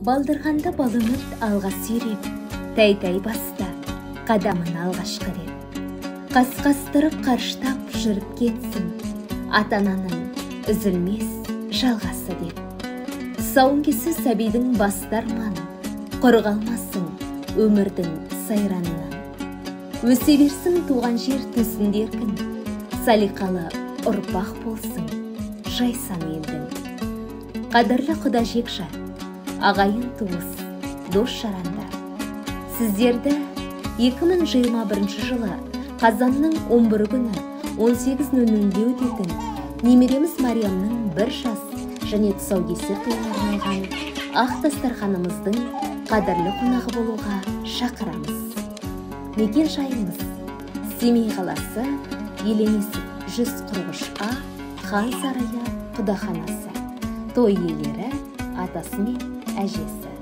Балдырғанды бал үміт алға сүйреп, тәй-тәй басты, қадамын алғашқы рет. Қас-қастырып қарыштап жүріп кетсін, ата-ананың үзілмес жалғасы деп. Тұсауын кесу сәбидің басты арман, құр қалмасын өмірдің сайранынан. Өсе берсін туған жер төсінде еркін, салиқалы ұрпақ болсын жайсаң елдің. Қадірлі құда жекжат, ағайын туыс, дос жарандар. Сіздерді 2021 жылы қазанның 11 күні 18:00-де өтетін немереміз Мариямның 1 жас және тұсаукесер тойына арналған ақ дастарханымыздың қадірлі қонағы болуға шақырамыз. Мекен жайымыз Семей қаласы, Елемесов 143А, Хан сарайы құдаханасы. Той иелері атасы мен әжесі.